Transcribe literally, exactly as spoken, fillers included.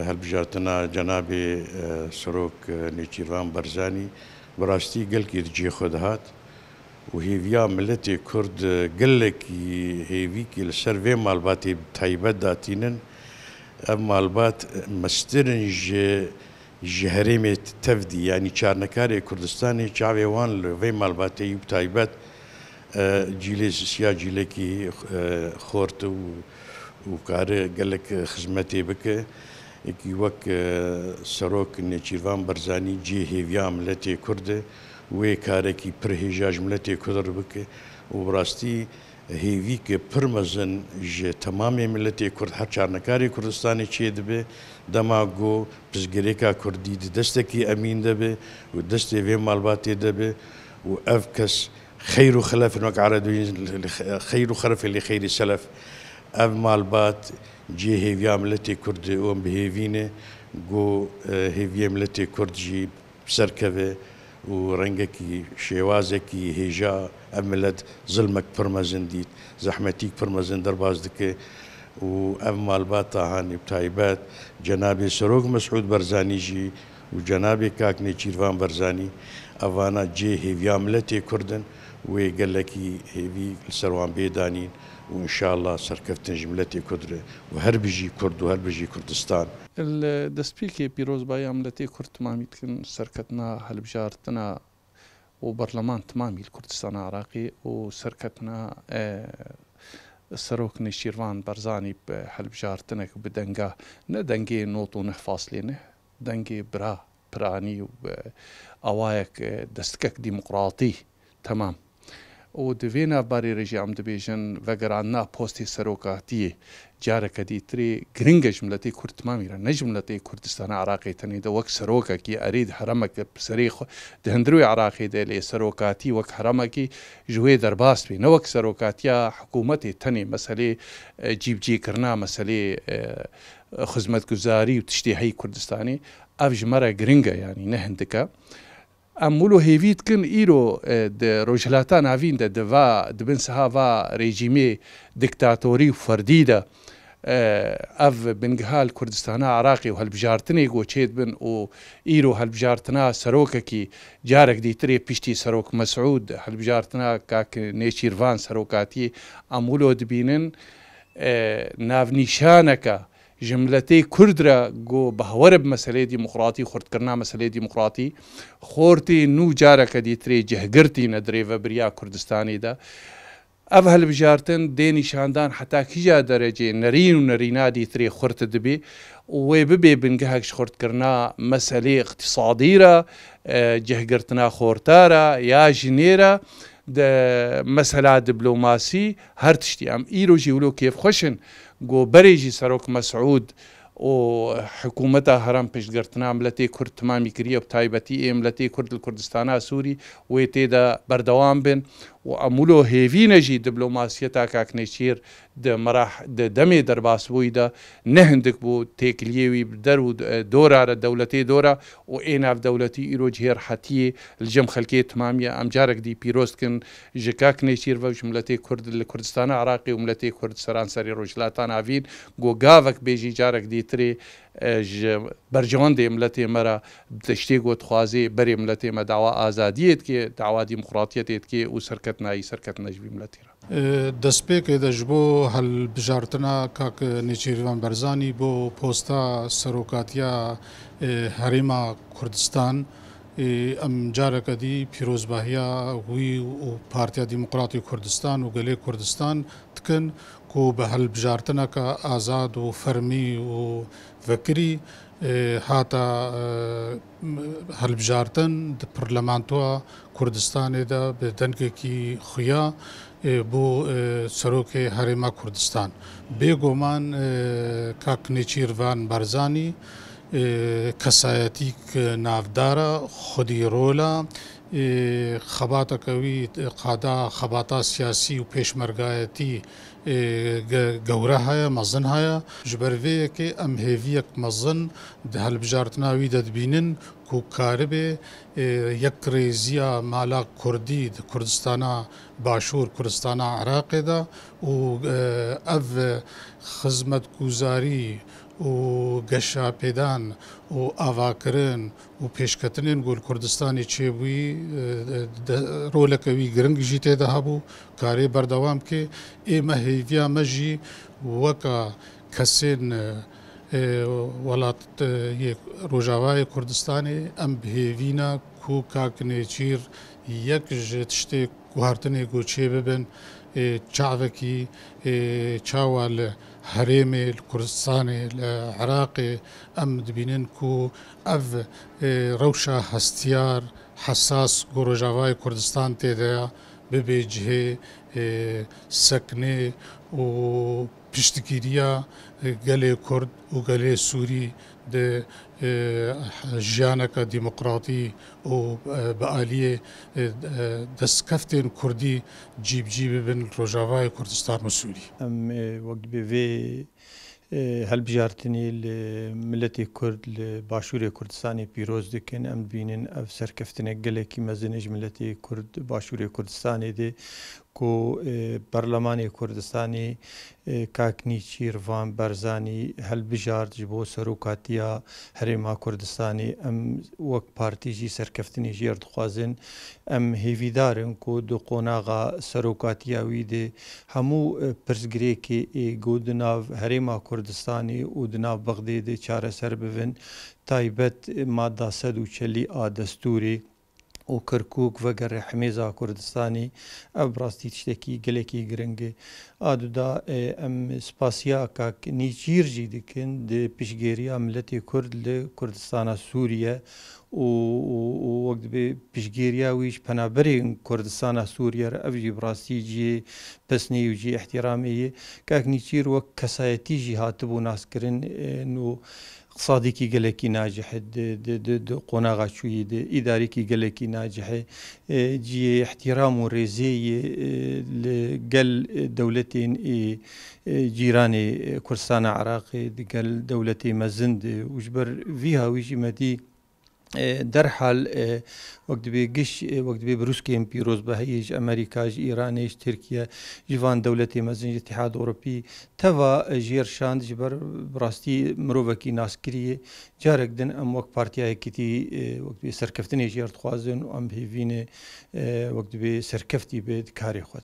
Hilbijartina cenabê, e, Serok, e, Nêçîrvan Barzanî bi rastî gelkî di cihê xwe de hat û hêviya miletê Kurd, e, gelekî hêvîkî li ser vê malbatê bi taybet datînin. Ev malbat, e, mestir in ji, ji herêmê tevdî, yanî çarnekarê Kurdistanê çavê wan li vê malbatê yî bi taybet, e, cîlê siya cîlekî, e, xort û, û kare gelek xizmetê bike. Êkî wek, e, Serok Nêçîrvan Barzanî cihê hêviya miletê Kurd e, wê karekî pir hêja ji miletê Kurd re bike û bi rastî hêvîke pir mezin ji temamê miletê Kurd, her çarnekarê Kurdistanê çêdibe, dema ku pirsgirêka Kurdî di destekî emîn de be û destê vê malbatê de be û ev kes xeyr û xelef in, wek Ereb dibêjin, xeyr û xelef li xeyrî selef. Ev malbat cihê hêviya miletê Kurd e û em bi hêvî ne ku, e, hêviyê miletê Kurd jî bi ser keve û rengekî, şêwazekî hêja ev milet zilmek pir mezin dît, zehmetîk pir mezin derbas dike û ev malbata hanî bi taybet cenabê Serok Mesûd Barzanî jî û cenabê kak Nêçîrvan Barzanî, evana cihê hêviya miletê Kurd in, wê gelekî hêvî li ser wan bê danîn û înşallah serkeftin ji miletê Kurd re û her bijî Kurd û her bijî Kurdistan. Li destpêkê pîrozbahiya miletê Kurd timamî dikin, serketina hilbijartina û berleman timamî li Kurdistana Iraqê û serketina, e, Serok Nêçîrvan Barzanî bi hilbijartinek bi denga, ne dengê nod û neh faslê neh, dengê bira piranî û, e, awayek, e, destikek demokratî temam. Û di vê navbarê re jî em dibêjin, vegerandina postê serokatiyê careke dîtirê giring e ji miletê Kurd timamî re, ne ji miletê Kurdistana Iraqê tenê de wek serokekî erê di heremeke bi serê xwe di hundirê Iraqê de, lê serokatî wek heremekî ji wê derbas bê, ne wek serokatiya hikûmetê tenê meselê, e, cîbicîkirina meselê, e, xizmetguzarî û tiştê heyî Kurdistanê. Ev ji me re giring e, yanî ne hindik e. Em wilo hêvî dikin îro, e, di Rojhilata Navîn de, di va, di bin siha va rejîmê diktatorî û ferdî de, e, ev bingeha li Kurdistana Iraqê û hilbijartinê ku çêdibin û îro hilbijartina serokekî carek dîtirê piştî Serok Mesûd, hilbijartina kak Nêçîrvan serokatiyê em wilo dibînin, e, navnîşaneke ji miletê Kurd re ku bi hewe re bi meseleyê demokratî, xurtkirina meseleyê demokratî, xortê nû careke dîtirê cihgirtîne di rêvebiriya Kurdistanê de. Ev hilbijartin dê nîşandan heta kîja derecê nerîn û nerîna dîtirê xurt dibê û wê bibê bingehek ji xurtkirina meseleyê iqtîsadî re, e, cihgirtina xorta re ya jinê re, di mesela diplomasî, her tiştî. Em îro jî wilo kêfxweş in ku berê jî Serok Mesûd û hikûmeta herem piştgirtina miletê Kurd timamî kiriye, bi taybetî ê miletê Kurd li Kurdistana Sûrî wê tê de berdewam bin û em wilo hêvî ne jî diplomasiyeta kak Nêçîr di merah-, di demê derbasbûyî de ne hindik bû, têkiliyê wî bi der û, e, dora re, dewletê dora û ê navdewletî îro cihê rehetiyê li cem xelkê timamî ye. Em carek dî pîroz dikin ji kak Nêçîr ve û ji miletê Kurd li Kurdistana Iraqê û miletê Kurd seranserê Rojhilata Navîn, ku gavek bê jî carek dîtirê, e, ji berjewendê miletê me re tiştê ku dixwazê berê miletê me dawa azadiyê dike, dawa demokratiyetê dike û serketina yî serketina ji vî miletê re. E, destpêkê de ji bo hilbijartina kak Nêçîrvan Barzanî bo posta serokatiya, e, Herêma Kurdistan, e, em careke dî pîrozbahiya wî û Partiya Demokratî Kurdistan û gelê Kurdistan dikin ku bi hilbijartineke azad û fermî û vekirî, e, hata, e, hilbijartin di Parlamentoya Kurdistanê de bi dengekî xuya, e, bû, e, serokê Herêma Kurdistan. Bêguman, e, kak Nêçîrvan Barzanî, e, kesayetîk navdar e, xwedî rol e, e, xebateke wî qada xebata siyasî û pêşmergayetî, e, ge-, gewre heye, mezin heye. Ji ber vê yekê em hêviyek mezin di hilbijartina wî de dibînin ku karibe, e, yekrêziya mala Kurdî di Kurdistana Başûr, Kurdistana Iraqê de û, e, ev xizmetguzarî û geşapêdan û avakirin û pêşketinên ku li Kurdistanê çêbûyî, e, de, roleke wî giring jî tê de hebû, karê berdewam bike. Ê me hêviya me jî weka kesên, e, e, welat, e, yê Rojavayê Kurdistanê em bi hêvî ne ku kak Nêçîr yek ji tiştê guhertinê ku çê bibin, ê, çavekî, ê, çawa li herêmê, li Kurdistanê, li Iraqê em dibînin ku ev, ê, rewşa hestiyar, hesas ku Rojavayê Kurdistan tê de ya, bibe cihê, ê, seknê û piştgiriya, ê, gelê Kurd û gelê Sûrî di, e, jiyaneke demokratî û, e, bi aliyê, e, e, destkeftên kurdî cîbicî bibin li Rojavayê Kurdistan û Sûrî. Em, e, wek dibê vê, e, helbijartinê li miletê Kurd li Başûrê Kurdistanê pîroz dikin. Em dibînin ev serkeftinek gelekî mezin e ji miletê Kurd Başûrê Kurdistanê de ku, e, Berlemanê Kurdistanê, e, kak Nêçîrvan Barzanî helbijart ji bo serokatiya Herêma Kurdistanê. Em wek partî jî serkeftinê jê re dixwazin. Em hêvîdar in ku di qonaxa serokatiya wî de hemû, e, pirsgirêkê ê ku di nav Herêma Kurdistanê û di nav Bexdê de çareser bibin. Taybet, e, madda sed û çelî a destûrê û Kirkûk vegere himêza Kurdistanê, ev bi rastî tiştekî gelekî giring e. A duda, e, em spasiya kak Nêçîr jî dikin di piştgêriya miletê Kurd li Kurdistana Sûriye û, û, û wek dibê piştgêriya wî ji penaberên Kurdistana Sûriye re, ev jî bi rastî cihê pesnê û cihê îhtîramê ye. Kak Nêçîr wek kesayetî jî hatibû naskirin, e, nû iqtisadîkî gelekî nacih e, di, di, di, di qonaxa çûyî de, îdarîkî gelekî nacih e. E, cihê îhtîram û rêzê yê, e, li gel, e, dewletên, e, e, cîranê, e, Kurdistana Iraqê, di gel dewletê mezin de û ji ber vî hawî jî me dî, e, derhal, e, wek dibê giş, e, wek dibê brûskên pîroz bi heyî ji Amerîka, ji Îranê, ji Tirkiye, ji van dewletê mezin, ji Îtîhad Ewropî teva, e, jêr şand ji ber bi rastî mirovekî naskirî ye. Carek din em wek Partiya Yekîtî, e, wek dibê serkeftinê jê re dixwazin û em bi hêvî ne, e, wek dibê serkeftî be di karê xwe